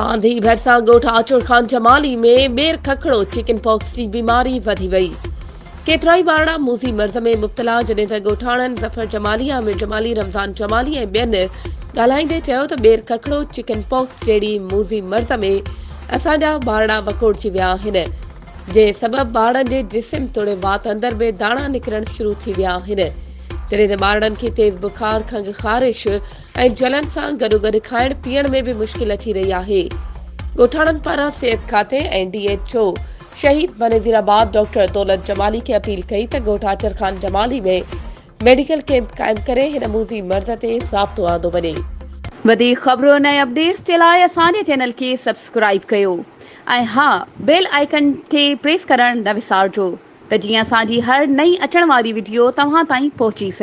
ٻانڌي ڀرسان ڳوٺ آچر خان جمالي ۾ ٻير ککڙو چڪن پاڪس جي بيماري وڌي وئي، ڪيترائي ٻارڙا موذي مرض ۾ مبتلا، جڏهن ته ڳوٺاڻن ظفر جمالي، عامر جمالي، رمضان جمالي ۽ ٻين ڳالهائيندي چيو ته ٻير ککڙو چڪن پاڪس جهڙي موذي مرض ۾ اسان جا ٻارڙا وڪوڙجي ويا آهن، جنهن سبب ٻارڙن جي جسم توڙي وات اندر به داڻا نڪرڻ شروع ٿي ويا آهن، جڏهن ته ٻارڙن کي تيز بخار، کنگهه خارش ۽ جلن سان گڏوگڏ کائڻ پيئڻ ۾ به مشڪل اچي رهي آهي. ڳوٺاڻن پاران صحت کاتي ۽ ڊي ايڇ او شهيد بنظيرآباد ڊاڪٽر دولت جمالي کي اپيل ڪئي ته ڳوٺ آچر خان جمالي ۾ ميڊيڪل ڪيمپ قائم ڪري هن موذي مرض تي ضابطو آندو وڃي. وڌيڪ خبرن ۽ اپڊيٽس جي لاء اسان جي چينل کي سبسڪرائيب ڪيو ۽ ها بيل آئيڪن کي پريس ڪرڻ نه وسارجو ته جيئن اسان جي هر نئين اچڻ واري وڊيو توهان تائين پهچي سگهي.